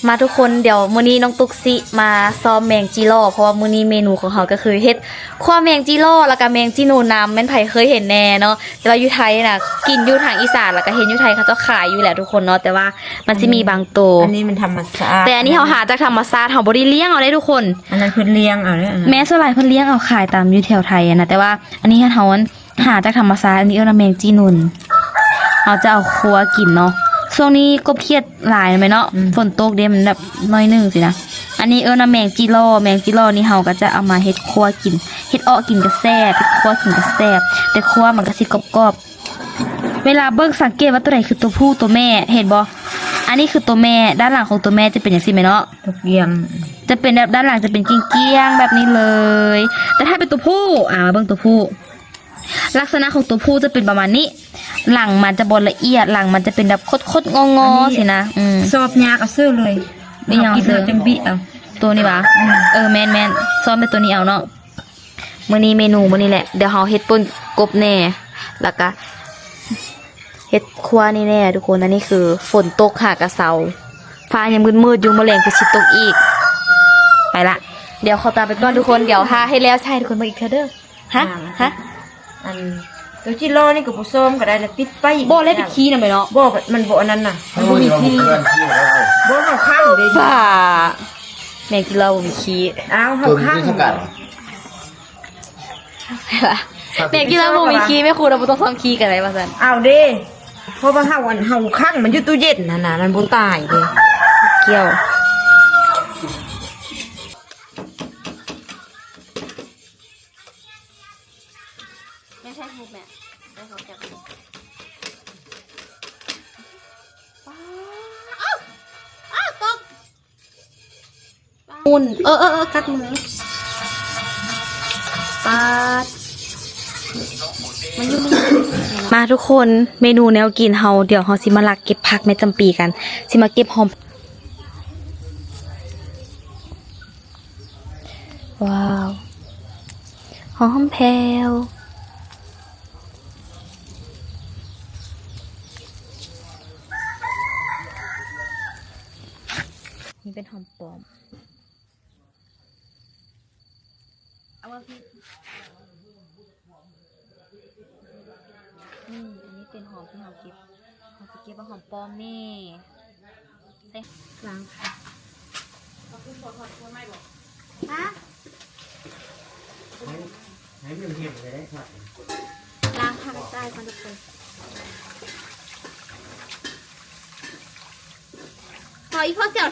ມາທຸກຄົນ ດຽວມື້ນີ້ນ້ອງຕຸກຊິມາຊອມແມງຈີ່ຫຼໍ່ ເພາະວ່າມື້ນີ້ເມນູຂອງເຮົາກໍຄືເຮັດຂົ້ວແມງຈີ່ຫຼໍ່ ແລ້ວກໍແມງຈີ່ໜູນຳ. ແມ່ນໃຜເຄີຍເຫັນແດ່ເນາະ? ແຕ່ວ່າຢູ່ໄທນະ ກິນຢູ່ທາງອີສານ ແລ້ວກໍເຫັນຢູ່ໄທເຂົາເຈົ້າຂາຍຢູ່ແຫຼະທຸກຄົນເນາະ ແຕ່ວ່າມັນຊິມີບາງໂຕ. ອັນນີ້ມັນທຳມະຊາດ ແຕ່ອັນນີ້ເຮົາຫາຈາກທຳມະຊາດ ເຮົາບໍ່ໄດ້ລ້ຽງເອົາເດ້ທຸກຄົນ. ອັນນັ້ນເພິ່ນລ້ຽງເອົາເດ້ ແມ່ນສ່ວນຫຼາຍເພິ່ນລ້ຽງເອົາຂາຍຕາມຢູ່ແຖວໄທຫັ້ນນະ ແຕ່ວ່າອັນນີ້ເຮົາ ຫາຈາກທຳມະຊາດ. ອັນນີ້ເອີ້ນວ່າແມງຈີ່ໜູນ ເຮົາຈະເອົາຄົ່ວກິນເນາະ. ຊ່ວງນີ້ກົບຂຽດຫຼາຍແມ່ນເນາະ ອືມ ຝົນຕົກເດ້ ມັນແບບໜ້ອຍໜຶ່ງຊີ້ນະ. ອັນນີ້ເອີ້ນວ່າແມງຈີ່ຫຼໍ່ ແມງຈີ່ຫຼໍ່ນີ້ເຮົາກໍຈະເອົາມາເຮັດຄົ່ວກິນ ເຮັດເອາະກິນກໍແຊບ ເຮັດຄົ່ວກິນກໍແຊບ ແຕ່ຄົ່ວມັນກໍຊິກອບໆ. ເວລາເບິ່ງສັງເກດວ່າໂຕໃດຄືໂຕຜູ້ໂຕແມ່ ເຫັນບໍ່? ອັນນີ້ຄືໂຕແມ່ ດ້ານຫຼັງຂອງໂຕແມ່ຈະເປັນຈັ່ງຊີ້ແມ່ນເນາະ ຕົກຢຽງ ຈະເປັນແບບດ້ານຫຼັງຈະເປັນກ້ຽງໆແບບນີ້ເລີຍ. ແຕ່ຖ້າເປັນໂຕຜູ້ ອາ ມາເບິ່ງໂຕຜູ້ ລັກສະນະຂອງຕົວຜູ້ຈະເປັນປະມານນີ້ ຫຼັງມັນຈະບໍ່ລະອຽດ ຫຼັງມັນຈະເປັນແບບຄົດໆງໍໆຊີ້ນະ. ອືມ ຊອບຍາກເອົາຊື່ເລີຍ. ອີຫຍັງເອົາຊື່? ເຮົາກິນເຮົາຈັ່ງບິເອົາ. ໂຕນີ້ຫວາ? ອືມ ເອີ ແມ່ນໆ ຊອບແຕ່ໂຕນີ້ເອົາເນາະ. ມື້ນີ້ເມນູມື້ນີ້ແຫຼະ ດຽວເຮົາເຮັດປົ່ນກົບແດ່ ແລ້ວກະເຮັດຄົ່ວນີ້ແດ່ທຸກຄົນ. ອັນນີ້ຄືຝົນຕົກຫາກະເຊົາ ຟ້າຍັງມືດໆຢູ່ ມື້ແລງຄືຊິຕົກອີກ. ໄປລະ ດຽວຂໍຕົວໄປກ່ອນທຸກຄົນ ດຽວຖ້າເຮັດແລ້ວຊິໃຫ້ທຸກຄົນເບິ່ງອີກເທື່ອເດີ. ຮະ ອ່າ ຮະ ອັນໂຕຈີ່ຫຼໍ່ນີ້ກໍບໍ່ຊອມກໍໄດ້ລະ ປິດໄປ. ບໍ່ແລ້ວໄປຂີ້ນຳໄປເນາະ. ບໍ່ ມັນບໍ່ອັນນັ້ນນະ ມັນບໍ່ມີຂີ້. ບໍ່ ເຮົາຂັງເດ້. ບ້າ ແມງຈີ່ຫຼໍ່ບໍ່ມີຂີ້. ອ້າວ ເຮົາຂັງ. ແມງຈີ່ຫຼໍ່ບໍ່ມີຂີ້ ແມ່ຄູລະບໍ່ຕ້ອງຊອມຂີ້ກໍໄດ້ວ່າຊັ້ນ. ອ້າວເດ້ ເພາະວ່າເຮົາ ອັນ ເຮົາຂັງມັນຢູ່ຕູ້ເຢັນຫັ້ນນະ ມັນບໍ່ຕາຍເດ້. ກ່ຽວ. ແມ່ຖ່າຍຮູບແມ່ ໄດ້ເຂົາຈັບ. ປ້າ ອ້າວ ອ້າວ ຕົກ. ໝຸ່ນ ເອີ ເອີ ເອີ ກັດມື. ປາດ ມາທຸກຄົນ ເມນູແນວກິນເຮົາ ດຽວເຮົາຊິມາລັກເກັບຜັກແມ່ຈຳປີກັນ ຊິມາເກັບຫອມ. ວ້າວ ຫອມແຜ່ວ. ນີ້ເປັນຫອມປ້ອມ ເອົາມາພີ້. ນີ້ ອັນນີ້ເປັນຫອມທີ່ເຮົາເກັບ ເຮົາຊິເກັບເອົາຫອມປ້ອມນີ້ໃສ່ ລ້າງ ຮະ ໃຫ້ມັນເຫັນເລີຍເດ້. ລ້າງຜັກໃຫ້ສະອາດກ່ອນທຸກຄົນ. ພໍອີ່ພໍ່ສຽວ